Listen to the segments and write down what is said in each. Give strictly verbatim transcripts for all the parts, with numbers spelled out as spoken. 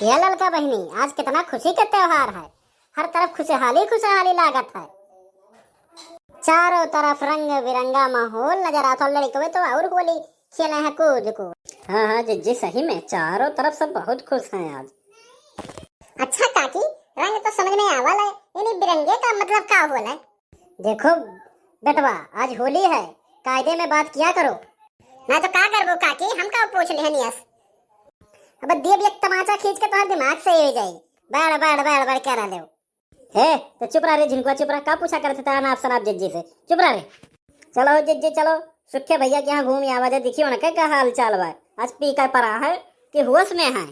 ये ललका बहिनी, आज कितना खुशी के त्योहार है, हर तरफ खुशहाली खुशहाली लागत है। चारों तरफ रंग बिरंगा माहौल नजर आता है। लड़कवे तो और होली खेले हैं कूद कूद। हाँ हाँ जिज्जी, सही में चारों तरफ सब बहुत खुश हैं आज। अच्छा काकी, रंग तो समझ में आवल है, यानी बिरंगे का मतलब का होला है? देखो बेटवा, आज होली है, कायदे में बात किया करो। ना तो का करबो काकी, हम का पूछ लेहन यस। अब देब एक तमाचा खींच के तोहर दिमाग से हो जाई। बड़ बड़ बड़ बड़ कह रहा। हे, तो चुप रह रे झिनकुआ, चुप रह। का पूछा करत है अनाप शनाप जिज्जी से? चुप रह रे। चलो हो जिज्जी, चलो, सुखे भैया के यहाँ घूम आवा जाए, देखियो ना का हाल चाल बा। आज पी के परा है कि होश में है?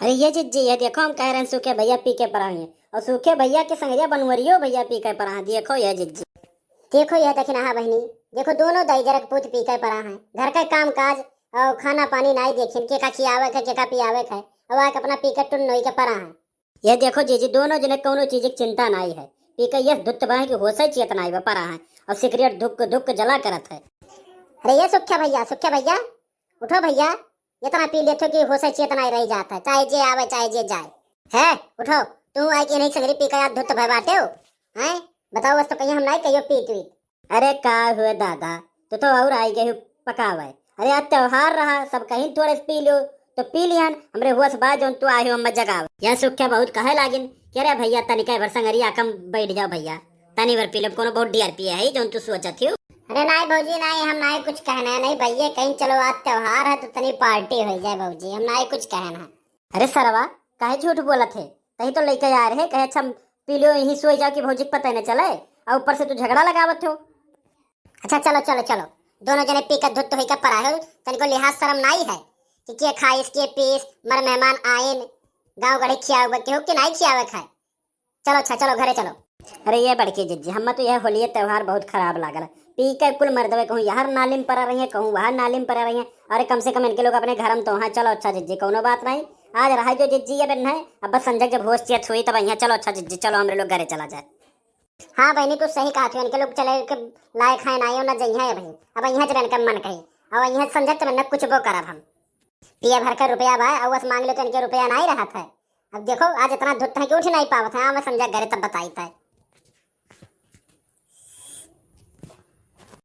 अरे ये जिज्जी, ये देखो, हम कह रहे हैं सुखे भैया पी के परा है, और सुखे भैया के संगरिया बनवरियो भैया पी के परा है। देखो ये जिज्जी, देखो ये देखिन, हाँ बहिनी, देखो दोनों दाई जरक पूत पी के परा है, घर का काम काज और खाना पानी नाई देखिन, के का खियावे के, के का पियावे के, और आके अपना पी के टुन्न होई के परा है। ये देखो जीजी, दोनों जने कौनो चीज की चिंता नाई है, पी के ये धुत्त बा है कि होशे चेत नाई बा, परा है और सिगरेट धुक धुक जला करत है। अरे ये सुख्या भैया, सुख्या भैया, उठो भैया, इतना पी लेथो कि होशे चेत नाई रह जात है, चाहे जे आवे चाहे जे जाए। है, उठो, तू आए कि नहीं संगरी पी के यार धुत्त भय बाटे हो, हैं? बताओ, बस तो कहीं हम नाई कहियो पीत वीत। अरे का हुए दादा, तू तो और आई गई पकावे। अरे आज त्योहार रहा, सब कहीं थोड़े से पी लो, तो पी लिहन। हमरे होश बा जौन तू आए हो, हम जगावे। यह सुख्या बहुत कहे लागिन कि अरे भैया, तनिका भर संगरी आकम बैठ जाओ भैया, तनी भर पी लो, कोनो बहुत डियर पिए है जौन तू सोचत हो। अरे नाई भौजी, नाई, हम नाई कुछ कहना है, नहीं भैया, कहीं चलो आज त्योहार है तो तनी पार्टी हो जाए भौजी, हम नाई कुछ कहना है। अरे सरवा, काहे झूठ बोलत है? तही तो लइके आ रहे, कहे अच्छा पी लो, यहीं सोई जाओ कि भौजी के पता न चले, और ऊपर से तू झगड़ा लगावत हो। अच्छा चलो चलो चलो, दोनों जने पी के धुत्त होई के परा हो, तनिको लिहाज शर्म नाई है कि के खाइस के पीस, मर मेहमान आइन, गाँव गढ़ी खियावे के हो कि नाई खियावे खाए। चलो अच्छा चलो घरे चलो। अरे ये बड़की जिज्जी, हम तो यह होलिये त्योहार बहुत खराब लागल। पी के कुल मर्दवे कहूँ यहर नालिम परा रही है, कहूँ वहर नालिम परा रही है। अरे कम से कम इनके लोग अपने घर में तो हैं। चलो अच्छा जिज्जी, कौनो बात नहीं, आज रहे जो जिज्जी ये बिन है। अब बस संजय जब होश चेत हुई तब यहाँ चलो अच्छा जिज्जी, चलो हमरे लोग घरे चला जाए। हाँ बहिनी, तू सही कहत हो, इनके लोग चले के लायक है नाई, ना जइहे अबहीं। अब यहाँ जब इनके मन कही, अब यहाँ संजय तब इन्हें कुछ वो करब हम। पिए भर के रुपया बा, और बस मांग ले तो इनके रुपया नाई रहत है। अब देखो, आज इतना धुत्त है कि उठ नाई पावत है। हाँ, मैं संजय घरे तब बताई था।